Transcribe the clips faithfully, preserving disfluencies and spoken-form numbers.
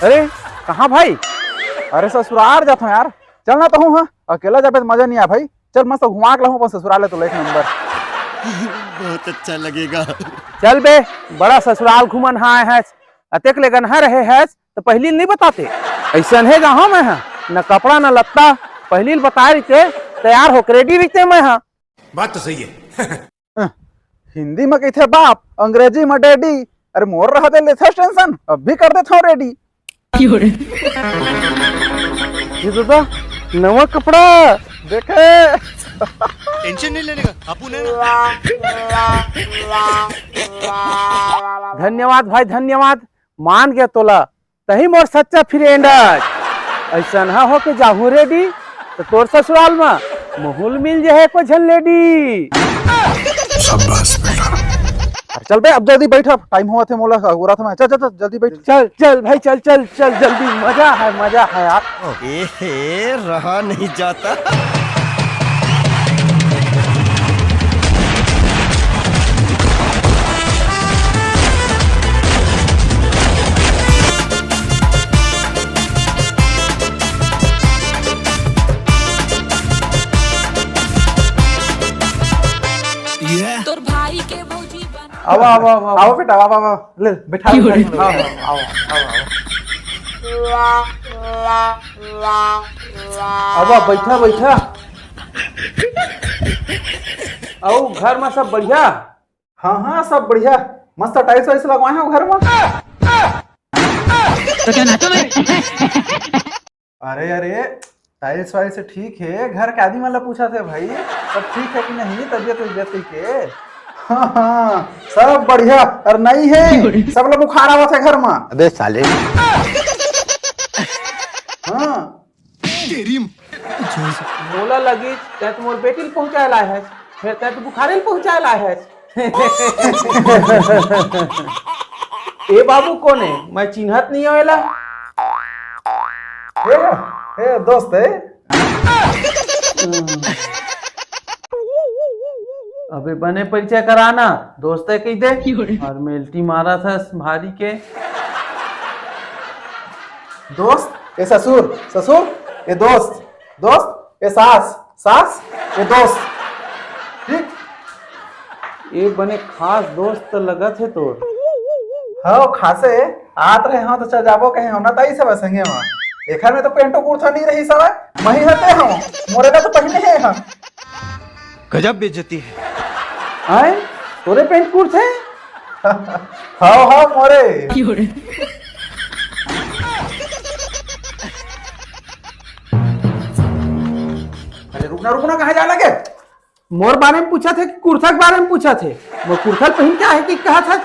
अरे, कहाँ भाई? अरे ससुराल जात हूँ यार, चल ना तहूँ। हाँ, अकेला जाबे त मजा नहीं आ भाई। चल, मस्त घुमा के लाहूँ अपन ससुराल, तो एक नंबर। बहुत अच्छा लगेगा। चल बे, बड़ा ससुराल घूमन हाँ है, अतेक ले गनहा रहे है, तो पहली नहीं बताते। ऐसन है गाँव में है, न कपड़ा न लत्ता, पहली बताए रहते, तैयार होके रेडी रहते मैं हाँ। बात तो सही है। अ, हिंदी में कहते बाप, अंग्रेजी में डैडी। अरे मोर रहा दे लेथस टेंशन, अब भी कर देता हूँ रेडी। ये दादा, नवा कपड़ा देखे। टेंशन नहीं लेने का, अपन है ना। धन्यवाद भाई, धन्यवाद, मान गया तोला। तही मोर सच्चा फ्रेंड है। ऐसन हा हो के जाहूं रेडी, तो तोर ससुराल में माहौल मिल जाए को झन लेडी। शाबाश बेटा। अरे चल बे, अब जल्दी बैठ, अब टाइम हुआ थे मोला, अगुरा था मैं। चल, चल, चल, जल्दी बैठ। चल, चल भाई, चल, चल, चल, जल्दी, मजा है, मजा है यार। ए हे, रहा नहीं जाता। तोर भाई के भौजी बन। आवा, आवा, आवा, आवा। आवा बेटा, आवा, आवा, आवा। ले, बैठा, क्यों बैठा, रे? आवा, आवा, आवा, आवा। आवा, बैठा, बैठा। अउ घर में सब बढ़िया? हाँ, हाँ, सब बढ़िया। मस्त टाइल्स वाइल्स लगवाए हो घर में? तो क्या नाचो मैं? अरे, अरे, टाइल्स वाइल्स ठीक है, घर के आदमी वाला पूछा थे भाई, सब ठीक है कि नहीं, तबियत उबियत ठीक है? हाँ, हाँ, सब बढ़िया। और नहीं है, सब लोग बुखार आवत है घर में। अबे साले। हाँ। तेरी मोला लगी, तै तो मोर बेटी ल पहुंचाए लाए है, फिर तै तो बुखारे ल पहुंचाए लाए है। ए बाबू, कोन है? मैं चिन्हत नहीं हूं एला। ए, ए, दोस्त है। अबे बने परिचय कराना, दोस्त है कह दे। और मेल्टी मारा था भारी के। दोस्त, ए ससुर, ससुर, ए दोस्त, दोस्त, ए सास, सास, ए दोस्त। ठीक? ए बने खास दोस्त लगत हे तोर। हव, खासे। आत रहे हव तो चल जाबो कहे हव ना ताई सब संगे म। एखर में तो पेंटो कुर्ता नहीं रही सब, मही हते हव। मोरे ला तो पहिने हे हम। गजब बेइज्जती है। आए? तोरे पेंट कुर्ता हे? हव, हव, मोरे। अरे रुकना, रुकना, कहाँ जाए लगे? मोर बारे में पूछत हे कि कुर्ता के बारे में पूछत हे? मोर कुर्ता ल पहिन के आहे कि कहत हे?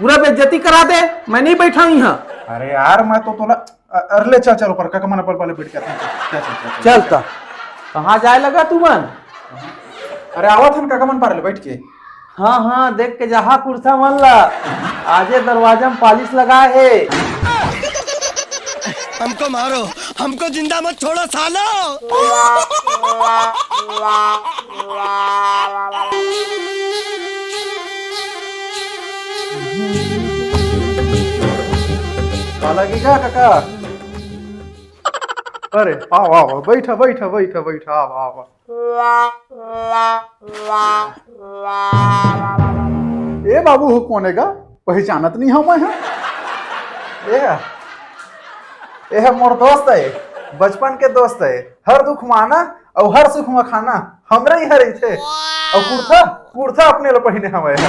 पूरा बेइज्जती करा दे, मैं नहीं बैठा हूँ यहाँ। अरे यार, मैं तो तोला, अ-, अरे ले चल, चल ऊपर, काका मन अपन वाले बैठ के आते हैं, चल, चल, चल, चल, चल चल। त। कहाँ जाए लगा तुमन? अरे आवत हन काका मन पारे ले बैठ के। हाँ, हाँ, देख के जहा कुर्ता मन ला, आजे दरवाजा में पालिश लगा हे। हमको मारो, हमको जिंदा मत छोड़ो सालो। का लगी का काका? अरे, आओ, आओ, बैठा, बैठा, बैठा, बैठा, आओ, आओ। ए बाबू, हो कोन हे गा? पहिचानत नहीं हव मैं ह। ए, ए ह मोर दोस्त हे, बचपन के दोस्त हे। हर दुख में आना अउ हर सुख में खाना हमरे ही हर रहिथे। अउ कुर्ता, कुर्ता अपने ल पहिने हवय ह।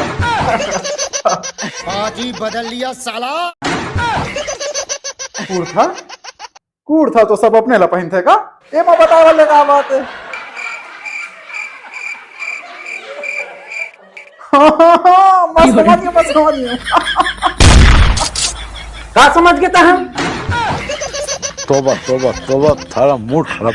आज ही बदल लिया साला। कुर्ता? कुर्ता तो सब अपने ला पहिनथे का? एमा बताए वाले का बात हे? हाँ, हाँ, हाँ, मैं समझ गया, मैं समझ गया। का समझ गया तहन? तोबा, तोबा, तोबा, थारा मूड खराब।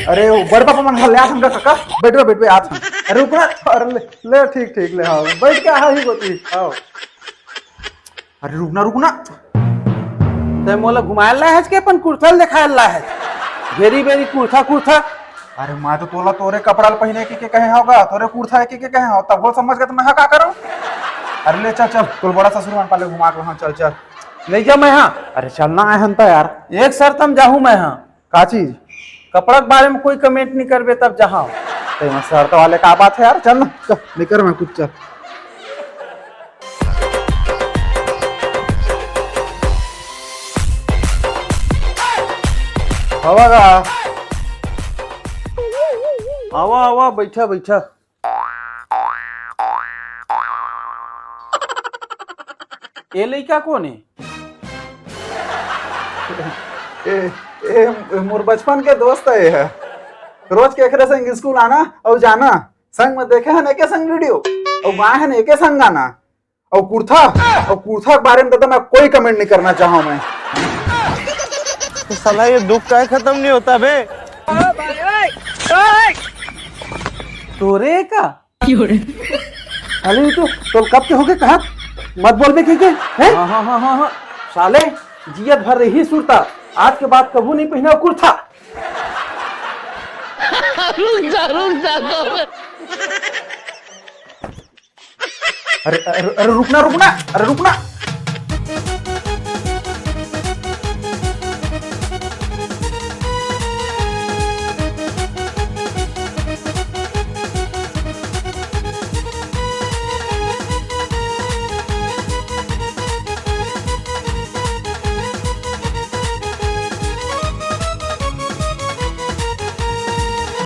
अरे, वो बड़ पापा मन घर ले आथन का काका? बैठ बे, बैठ बे, आथन। अरे, रुक ना, अरे, ले, ले, ठीक, ठीक, ले, हाँ, बैठ के, हाँ, ही होती, हाँ। अरे रुक ना, रुक ना। तै मोला घुमाए ला है के अपन कुर्ता ल देखाए ला है? घेरी बेरी कुर्ता, कुर्ता। अरे मैं तो तोला तोरे कपड़ा ल पहिने के, के कहे हव गा, तोरे कुर्ता के, के कहे हव, तब वो समझ गए तो मैं हा का करूं? अरे ले चल, चल, तोर बड़ा ससुर मन पाले घुमा के, हाँ, चल, चल। नहीं जा मैं, हाँ। अरे चलना आए हन त यार। एक शर्त म जाहूँ मैं, हाँ। का चीज? कपड़ा के बारे में कोई comment नहीं करबे तब जहाँ। ते में शर्त वाले का बात है यार, चल ना, चल, नहीं कर मैं कुछ, चल। हवा का? आवा, आवा, बैठा, बैठा। ए लइका कोन ए? ए, ए, मोर बचपन के दोस्त है ये। रोज के एकरे संग स्कूल आना अउ जाना। संग में देखे हन एके संग video, अउ गाए हन एके संग गाना, अउ कुर्ता, अउ कुर्ता के बारे में दादा मैं कोई comment नहीं करना चाहूँ मैं। तो साला ये दुख का खत्म नहीं होता बे? तोरे का? अरे तो, तो कब के होके कहा मत बोलबे कहिके, हैं? हाँ, हाँ, हाँ, हाँ, हाँ। साले, जियत भर रही सुरता, आज के बाद कभू नहीं पहना कुर्ता। रुक जा, रुक जा, तो। अरे, अरे, अरे, रुकना, रुकना, अरे, रुकना।